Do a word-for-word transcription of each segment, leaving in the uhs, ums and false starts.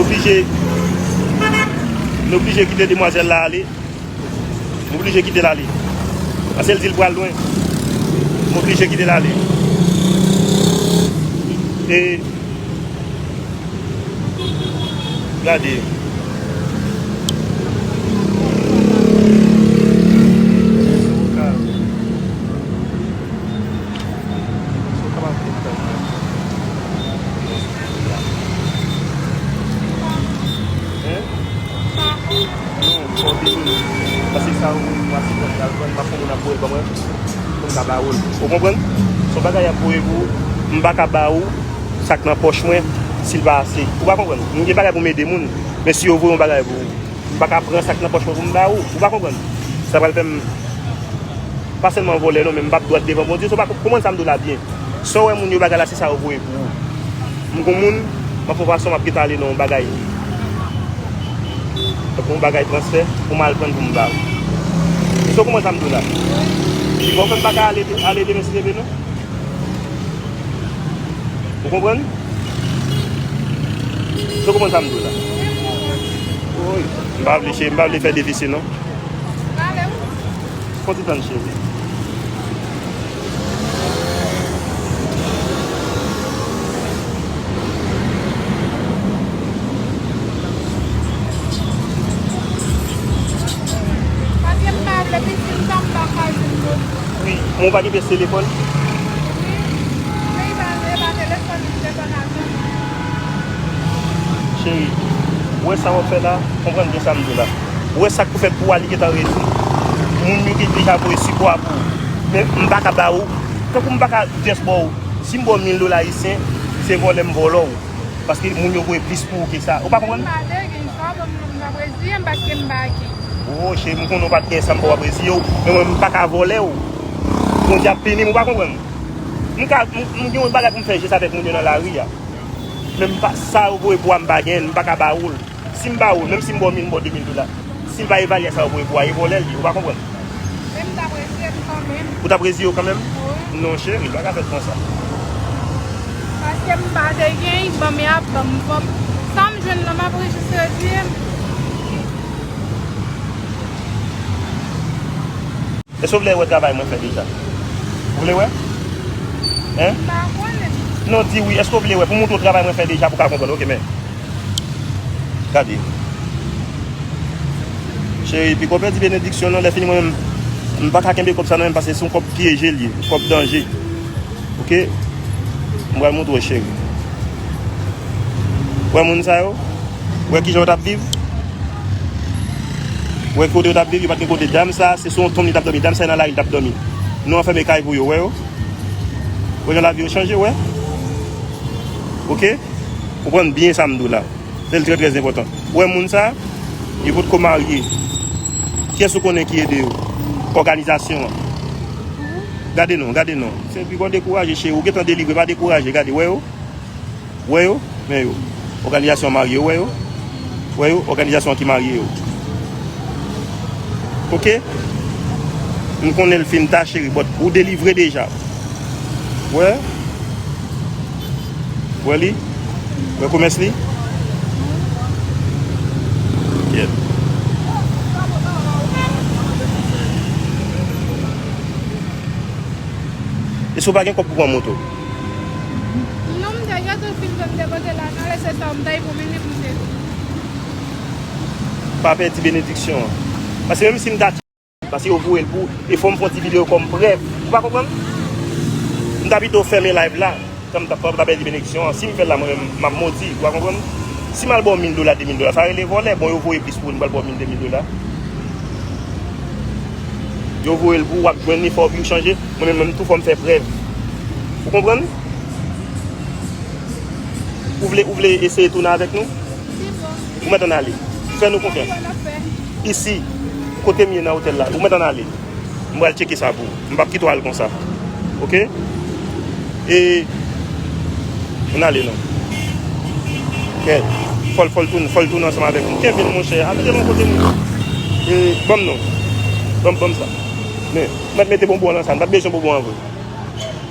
Oblije, nou oblije kite demwazèl la ale. M oblije kite l ale. Paske l di l pral lwen. M oblije kite l ale. E gade. Hein? Non, fò w te vini. Paske sa ou mwen asistè al vann, m ap fè moun ap voye l ban mwen pou m ka ba ou l. Ou konprann? Se yon bagay y ap voye pou ou. M pa ka ba ou sa k nan pòch mwen si l pa ase. Ou pa konprann? M gen bagay pou m ede moun. Men si yo voye yon bagay pou ou, m pa ka pran sa k nan pòch mwen pou m ba ou. Ou pa konprann? Sa pral fè m pa sèlman vòlè non, men m p ap dwat devan Bondye. So, pa konprann sa m di w la byen. Sa w wè moun yo bagay la, se sa yo voye pou ou. M gon moun, m ap fè yon fason, m ap gentan ale nan yon bagay. Tankou yon bagay transfè, pou m al pran pou m ba ou. So, konprann sa m di w la. Li bon fè m pa ka ale, ale demen si Dye vle non. Ou konprann? So, konprann sa m di w la. Wi. M pa vle, cheri, m pa vle fè defisi non. Fon ti tann cheri. Paske m pa vle pitit m tann m pa ka jwenn yo. Wi, men w pa gen pyès telefòn? Wi, men li pa, li pa telefòn, li telefòn avan. Cheri, ou wè sa w ap fè la? Konprann byen sa m di w la. Ou wè sa k pou fèt pou w a, li gentan redi. Moun yo te deja voye sipò a pou ou. Men m pa ka ba ou. Tankou m pa ka just ba ou. Si m ba w mil dola ayisyen, se vòlè m vòlè w. Paske moun yo voye plis pou ou ke sa. Ou pa konprann? M pa te gen chwa, bon, m, m ap reziye m paske m pa gen. O, cheri, m konnen w pa t gen sa m ba w ap reziye w. Men mwen, m pa ka vòlè w. Bondye ap pini m, ou pa konprann? M ka, m, m gen yon bagay pou m fè jis avèk moun yo nan lari a. Men m pa, sa yo voye pou a, m pa genyen l, m pa ka ba ou l. Si m ba ou l, menm si m ba w mil, m ba w de mil dola, si l pa evalye sa yo voye pou a, e vòlè l ye, ou pa konprann? Men m t ap reziye m kanmenm. Ou t ap reziye w kanmenm? Wi. Non, cheri, l pa ka fèt konsa. Paske m pa te gen, ban m ap ban m, ban m. Sa m jwenn nan, m ap jis reziye m. Èske w vle wè travay mwen fè deja? Ou vle wè? Hein? M pa konnen. Non, di wi. Èske w vle wè? Pou m montre w travay mwen fè deja pou w ka konprann. Oke, men. Gade. Cheri, piko pèdi benediksyon non. Lè fini mwen menm, m pa ka kenbe kòb sa non, menm paske se yon kòb pyeje l ye, kòb danje. Oke? M pral montre w, cheri. Wè moun sa yo? Wè kijan yo t ap viv? Wè kote yo t ap viv? Yo pa t gen kote. Dam sa, se sou yon tonm li t ap dòmi. Dam sa nan lari li t ap dòmi. Nou anfème kay pou yo, wè yo? Wè jan lavi yo chanje, wè? Oke? Konprann byen sa m di w la. Se l trè, trè enpòtan. Ou wè moun sa, yo potko marye. Kiyès ou konnen ki ede yo? Òganizasyon an. Gade non, gade non. Se piko dekouraje, cheri. Ou gentan delivre, pa dekouraje. Gade, wè yo. Wè yo, men yo. Òganizasyon an marye, yo, wè yo. Wè yo, òganizasyon an ki marye yo. Oke? M konnen l fin ta, cheri, but ou delivre deja. Wè? Wè li? Wè komès li? Yeah. E si w pa gen kòb pou pran moto? Non, m te gentan fin jwenn de kote lajan, lè se sa m ta ye pou vini pou m te. Pa pèdi benediksyon an. Paske menm si m ta Paske yo voye l pou ou. E fò m fè yon ti videyo kòm prèv. Ou pa konprann? M ta pito fèmen live la. Tan m t ap, pa ta pèdi benediksyon an. Si m fè l la, mwen menm, m ap modi. Ou pa konprann? Si m al ba w mil dola, de mil dola, sa rele vòlè. Bon, yo voye plis pou ou, m pral ba w mil, de mil dola. Yo voye l pou ou, w ap jwenn li, fò w vi w chanje. Mwen menm, menm tou, fò m fè prèv. Ou konprann? Ou vle, ou vle eseye tounen avèk nou? Ou mèt ann ale. Fè nou konfyans. Isi, kote m ye nan otèl la, ou mèt ann ale. M pral tcheke sa pou ou. M p ap kite w al konsa. Oke? E, ann ale non. Kèt. Fò l, fò l tounen, fò l tounen ansanm avèk nou. Kenbe l, monchè. Al mete l yon kote nou. E, ban m non. Ban m, ban m sa. Men, m mèt mete bonbon an nan sa. M pa t bezwen bonbon an vre.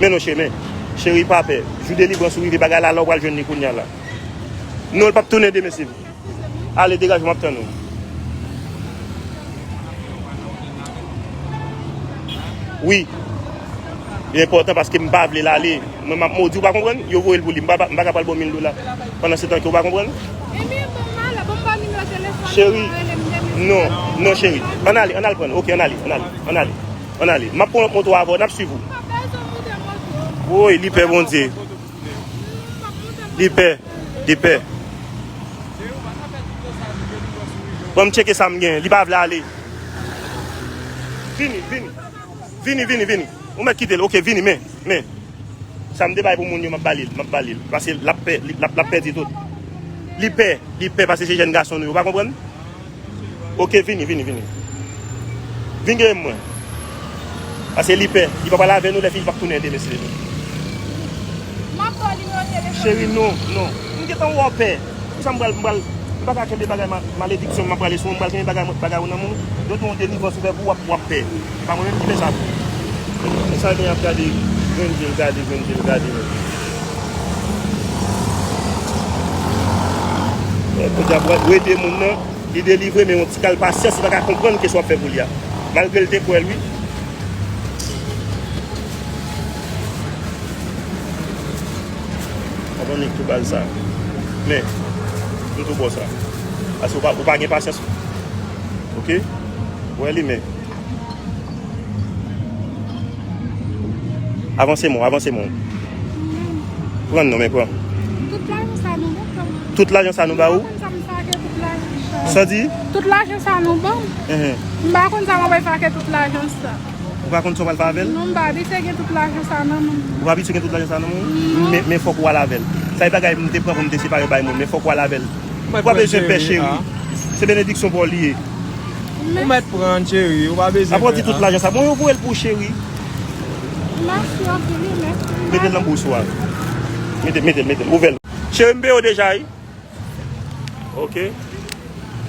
Men non, cheri, men. Cheri, pa pè. Jou delivrans ou rive, bagay la, la w pral jwenn li kounye a la. Non, l p ap tounen demen, se vre. Ale, degaje w, m ap tann ou. Wi. Li enpòtan paske m pa vle l ale. Mwen, m ap modi, ou pa konprann? Yo voye l pou li. M pa, m pa ka pral ba w mil dola. Pandan se tan ke ou pa konprann? Ebyen, bon, m ale. Bon, m ba w nimewo telefòn ou, cheri, ou rele m demen. Non, non, cheri. Ann ale, ann al pran l. Oke, ann ale, ann ale, ann ale, ann ale. M ap pran lòt moto avè w, n ap swiv ou. M pa bezwen monte moto. Woy, li pè Bondye. Li pè, li pè. Ban m tcheke sa m gen. Li pa vle ale. Vini, vini. Vini, vini, vini. Ou mèt kite l. Oke, vini, men, men. Sa m te bay pou moun yo, m ap ba li l, m ap ba li l. Paske l ap pè-, li, l ap, l ap pèdi tout. Li pè, li pè paske se jèn gason nou yo, ou pa konprann? Oke, vini, vini, vini. Vin gen mwen. Paske li pè. Li pa pral avè nou, lè fini li p ap tounen ede mesye yo. M ap ba w nimewo telefòn. Cheri, non, non. M gentan wè w pè. Pou sa m pral, m pral, m pa ka kenbe bagay ma-, malediksyon, m ap prale sou ou, m pral kenbe bagay, bagay ou nan men w. Yo di yon delivrans ou fè pou w ap, w ap pè. Se pa mwen menm ki fè sa pou ou. Sa gen ap gade, grenn je l gade, grenn je l gade, men. Bondye ap rete moun nan. Li delivre, men yon ti kal pasyans, li pa ka konprann kisa w ap fè pou li a. Malgre l te kwè l, wi. Avan m tou ba l sa. Men, m tou ba w sa. Paske ou pa, ou pa gen pasyans. Oke? Ou wè li, men. Avanse, mon, avanse, mon. Pran non, men pran. Tout lajan sa nou ba w kòman? Tout lajan sa nou ba ou? M pa konn sa m fè ak tout lajan sa. Sa di? Tout lajan sa nou ba m. Enhen. M pa konn sa mwen pral fè ak tout lajan sa. Ou pa konn sa w pral fè avè l? Non, m pa abitye gen tout lajan sa nan men m. Ou pa abitye gen tout lajan sa nan men w? Non. Men, men fòk ou al avè l. Sa e bagay m te pran pou m te separe bay moun, men fòk ou al avè l. Ou pa bezwen pè, cheri. Se benediksyon pa w li ye. Ou mèt pran, cheri, ou pa bezwen pè. Apa w di tout lajan sa? Bon, yo voye l pou ou, cheri. Mèsi anpil, wi, mèsi. Mete l nan bous ou a. Mete, mete l, mete l. Ouvè l. Cheri, m peye w deja, wi. Oke.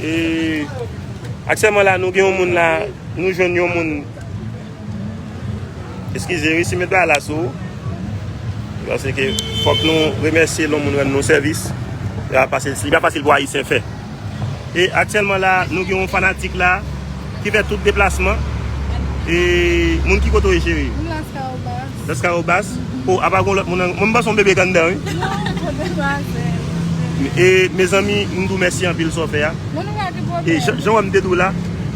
E aktyèlman la, nou gen yon moun la, nou jwenn yon moun. Eskize, wi, si m met bagay la sou ou. Paske fòk nou remèsye yon moun rann nou sèvis. Li pa fasil, li pa fasil pou Ayisyen fè. E aktyèlman la, nou gen yon fanatik la ki fè tout deplasman. E moun ki kote w ye, cheri? M Las Cahobas. Las Cahobas? O, apa gon lòt moun nan, mwen m panse yon bebe k anndan, wi. Non, yon demwazèl. E, mezanmi, m di w mèsi anpil sa w fè a. Bon, nou pa gen pwoblèm. E jan, jan w wè m te di w la,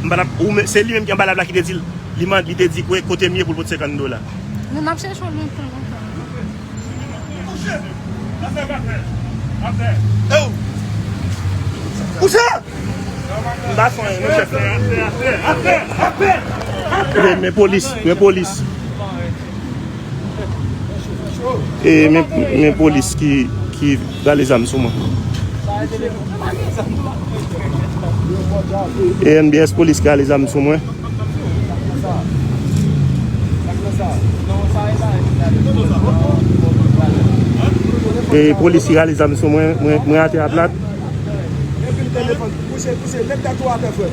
m pa t ap, ou men, se li menm ki anba lab la ki te di l, li mande, li te di, kote m ye pou l pote senkant dola. Nou, m ap chèche w lontan, lontan. Kouche! M pa fè anyen, non, chèf la. Men, men polis, men polis. E men, men polis ki, ki rale zam sou mwen. E N B S polis ki rale zam sou mwen. E polis ki rale zam sou mwen, mwen, mwen atè a plat. Kouche, kouche, met dat ou atè, frè.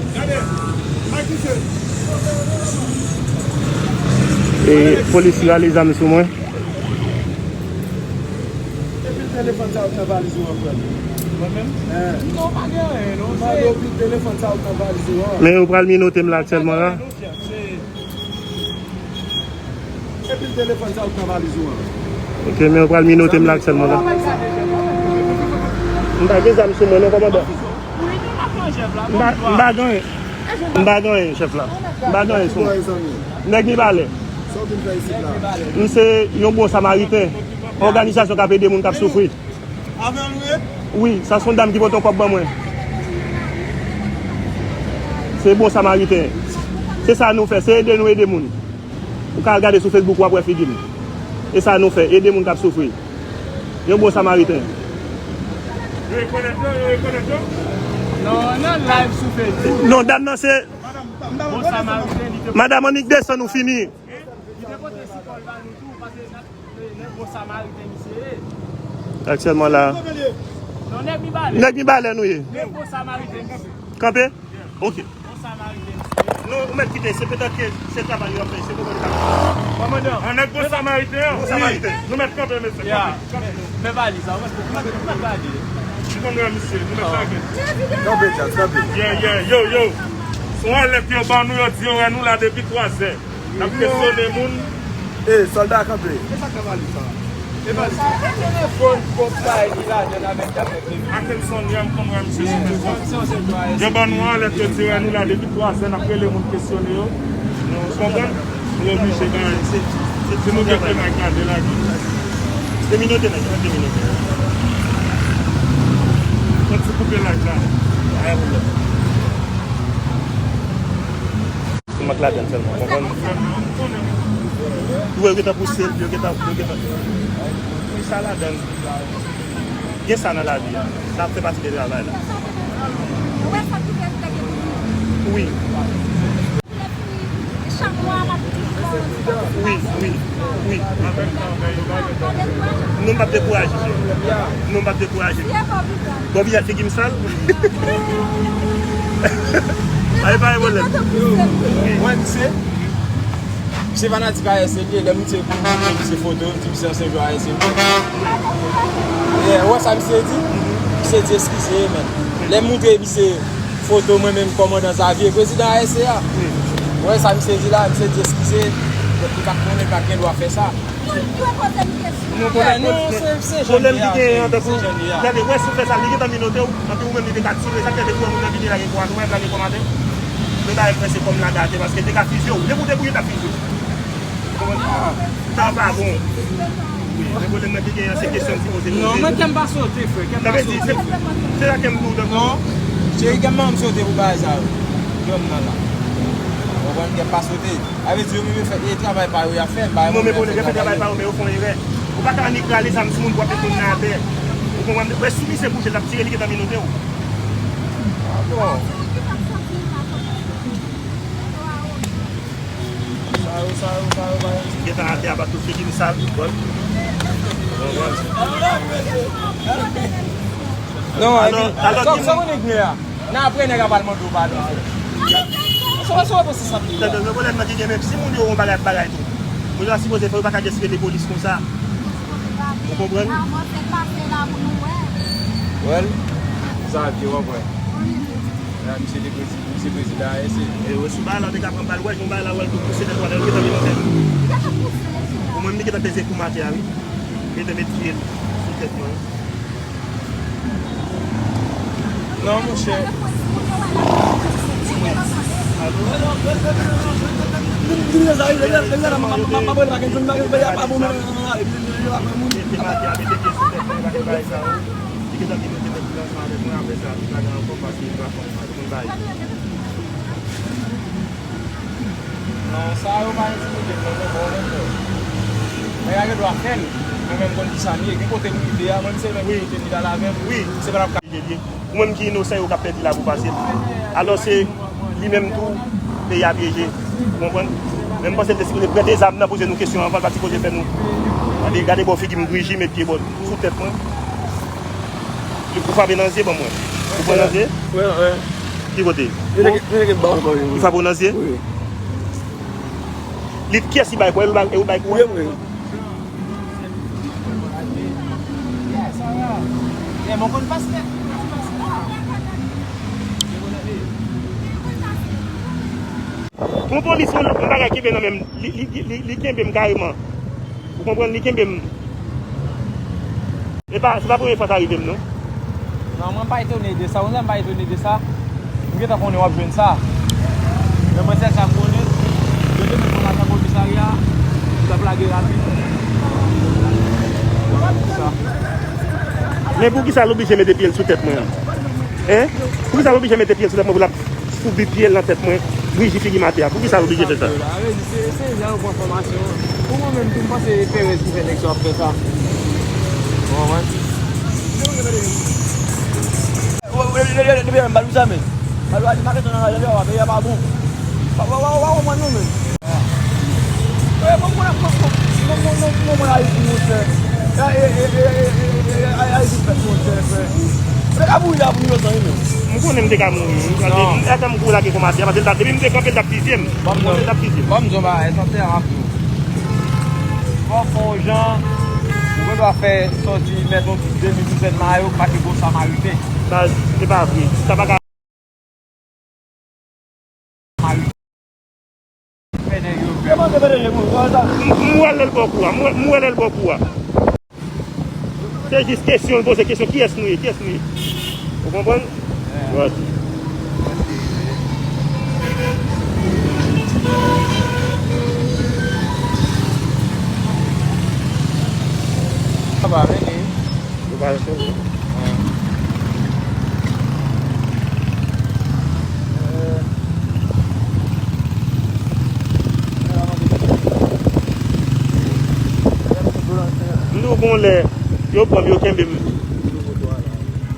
E polis ki rale zam sou mwen. Epi telefòn sa yo k nan valiz ou an, frè m? Mwen menm? Eh. Non, pa gen anyen, non. M mande w, epi telefòn sa yo k nan valiz ou an? Men yo pral minote m la aktyèlman la. Epi telefòn sa yo k nan valiz ou an? Ok, men yo pral minote m la aktyèlman la. M pa gen zam sou mwen non, kòmandan. M pa, m pa gen anyen. M pa gen anyen, chèf la. M pa gen anyen sou mwen. Nèg Mibalè. Sa w vin fè isit la? M se yon bon samariten. Òganizasyon k ap ede moun k ap soufri. Avè l ou ye? Wi, sa se yon dam ki pote yon kòb ban mwen. Se bon samariten. Se sa nou fè, se ede nou ede moun. Ou ka al gade sou Facebook, w ap wè figi m. E sa nou fè, ede moun k ap soufri. Yon bon samariten. Yo rekonèt yo, yo rekonèt yo? Non, nan live sou Facebook. Non, dam nan se... Bon samariten, li te... Madanm Annik desann, ou fini. Li te pote sipò l ba nou tou, paske n ap, e, nan bon samariten misye ye. Aktyèlman la. Non, nèg Mibalè. Nèg Mibalè nou ye. Men bon samariten misye. Kanpe? Ok. Bon samariten misye ye. Non, ou mèt kite, se petèt ke se travay yo ap fè, se kòman li ta... Kòmandan. An nèg bon samariten an. Bon samariten. Nou mèt kanpe, mesye. Ya. Kanpe, kanpe. Men valiz la, ou mèt, ou mèt, ou mèt valiz. Ou konn wè misye, nou mèt lage. Kanpe, Jack, kanpe. Yeah, yeah, yo, yo. Se yon alèt yo ban nou, yo di yo wè nou la depi twazè. N ap kesyone moun. Ey, sòlda kanpe. E sa k nan valiz sa? E valiz sa? E telefòn, kòb, bagay ki ladan avèk afè. Akelson, yo, m konn wè misye sou Facebook. Yo ban nou alèt, yo di yo wè nou la depi twazè, n ap rele moun, kesyone yo. Nou konprann? Nou oblije bay. Se, se, se nou ki fè nèg la delage. Se minote nèg la, se minote. Fò n ti koupe live la. Pa gen pwoblèm. Se mank ladann sèlman, konprann? Ou wè, yo gentan pouse l, yo gentan, yo gentan. Wi, sa ladann. Gen sa nan lavi a. Sa fè pati de travay la. Wi. Wi, wi, wi. Non, m p ap dekouraje, cheri. Non, m p ap dekouraje. Bon, vizaj figi m sal. Ay, pa gen pwoblèm. Mwen, misye, misye fanatik A S L ye, lè misye pou misye foto, m di misye ansyen jwè A S L. Yeah, ou wè sa misye di? Misye di eskize, men. Lè m moutre misye foto mwen menm, kòmandan Xavier, prezidan A S C A. Ou wè sa misye di la, misye di eskize, li pa konnen, li pa gen dwa fè sa. Nou, nou poze nou kesyon. Nou konnen, nou, se, se jèn li a, se jèn li a. Gade, wè, si w fè sa, li gentan minote w, anpi ou menm li te ka tire, sa k fè depi wè moun nan vini lage kò a, nou menm lage kòmantè. Nou ba l prese kòm lagate, paske te ka fizye w. Depi w debouye, t ap fizye w. Ou konprann? Tan pa bon. Wi, men pwoblèm nan ki genyen an, se kesyon n sipoze poze. Non, mwen kè m pa sote, frè, kè m pa sote. Sa vle di, se, se sa kè m di w, non, cheri, kè m pa janm sote pou bagay sa yo. Jwenn nan la. Ou konprann, kè m pa sote. Sa vle di, yo menm yo fè, e travay pa yo y ap fè, m pa... Non, men pwoblèm, yo fè travay pa yo, men yo fè yon erè. Ou pa ka annik rale zam sou moun pou w ap met moun nan atè. Ou konprann? Wè, si misye bouje, l ap tire, li gentan minote w. Ah bon. Sa yo, sa yo, sa yo, sa yo. Gentan atè a pa tou figi m sal, bon. Bon, bon. Non, alò, alò, sa, sa w konnen k gen a? Nan apre nèg ap al mande w padon. Sa, sa w panse sa vle di a? Tande, men pwoblèm nan ki gen menm, si moun yo yon bagay ap bagay tou. Moun yo ta sipoze fè, yo pa ka just rele polis konsa. Ou konprann? Well, Xavier, w ap wè. La, misye te prezi-, misye prezidan A S C. E, w sou bagay la, w te ka pran bal, wè, yon bagay la, wè, l tou pouse nèt, wè, l gentan vin nan tèt. Ou mwen, m gentan peze kou m atè a, wi. Gentan met pye l sou tèt mwen. Non, monchè. Non, sa yo pa entimide m, non, non, non, non. Nèg la gen dwa fè l. Mwen menm konn kisa m ye. Gen kote m rive a, mwen m se menm ki te ni la avè m. Wi. Se pa l ap ka. Ou menm ki inosan, yo k ap pèdi lavi w fasil. Alò se li menm tou, peyi a pyeje. Ou konprann? Men m panse l te sipoze pran de zam nan, poze nou kesyon anvan, l pa t sipoze fè nou. Gade, gade bò figi m griji, met pye bò sou tèt mwen. Ou frape nan zye, ban mwen. Ou pran nan zye? Wi, wi. Ki kote? Li frape w nan zye? Wi. Li, kiyès li bay kou? E ou bay, e ou bay kou a? Wi, wi. Yon polis, yon, yon bagay kenbe nan men m, li, li, li, li, li kenbe m kareman. Ou konprann, li kenbe m. E pa, se pa premye fwa sa rive m, non. Non, mwen pa etone de sa. Ou konn sa m pa etone de sa? M gentan konnen w ap jwenn sa. Men mwen sèl sa m konnen, yo te met yon lajan komisarya, m t ap lage rapid. Mwen pa di sa. Men poukisa l oblije mete pye l sou tèt mwen an? Hein? Poukisa l oblije mete pye l sou tèt mwen pou l ap foubi pye l nan tèt mwen, griji figi m atè a? Poukisa l oblije fè sa? Sa vle di, se, se jan yo pran fòmasyon an. Pou mwen menm tou, m panse se perèz ki fè nèg sa ap fè sa. Ou konprann? Depi m ba l sa, men. Ba l sa, di, pa kesyon nan raje, peyi a pa bon. Wa, wa, wa, wa, konprann nou, men. M konnen m te ka mouri, wi. Paske m, atè m kou lage kòmanse, paske depi m te kanpe, l t ap fizye m. Depi m te kanpe, l t ap fizye m. Ban m di w yon bagay, sanse a m ap di w. Fò w fè yon jan, Mwen dwa fè sòti mèt yon de mil douzèn mayo, pa ke gwo Samariten. Baz, se pa vre. Sa pa ka. Mayo. Fè nèg yo fè. M wè lè l bò kou a. M wè lè l bò kou a. Se jis kesyon, l poze kesyon, kiyès nou ye, kiyès nou ye. Ou konprann? Wè. Sa va, vini. Yo pa jwenn. M di w gon lè, yo pran m, yo kenbe m.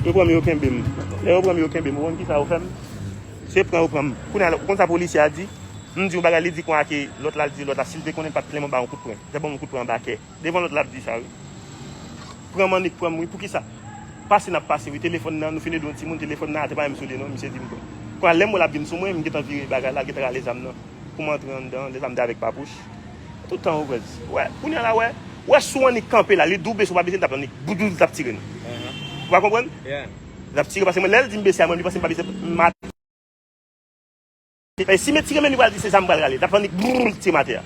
Yo pran m, yo kenbe m. Lè yo pran m, yo kenbe m. Ou konn kisa yo fè m? Se pran yo pran m. Kounye a, ou konn sa polisye a di? M di yon bagay, li di konsa ke lòt la, li di lòt la, si l te konnen, l pa t plen mwen ba yon kout pwen. Te ban m yon kout pwen anba kè. Devan lòt la ap di sa, wi. Pran m annik pran m, wi. Poukisa? Pase n ap pase, wi. Telefòn nan, nou fin ede yon timoun, telefòn nan atè pa menm sou li, non, misye di m pran. Kounye a, lè m wè l ap vin sou mwen, m gentan vire bagay la, gentan rale zam nan. Pou m antre anndan, lè zam te avèk papouch. Tout tan, ou prèz. Wè, kounye a la, wè. Wè, si w annik kanpe la, li di w bese, w pa bese, li t ap annik, boudouz, li t ap tire nou. Ou pa konprann? Li t ap tire, paske mwen, lè l di m bese a, mwen, li panse m pa bese, m a E si m tire men li pral di se zam pral rale. L ap annik brrr, tire m atè a.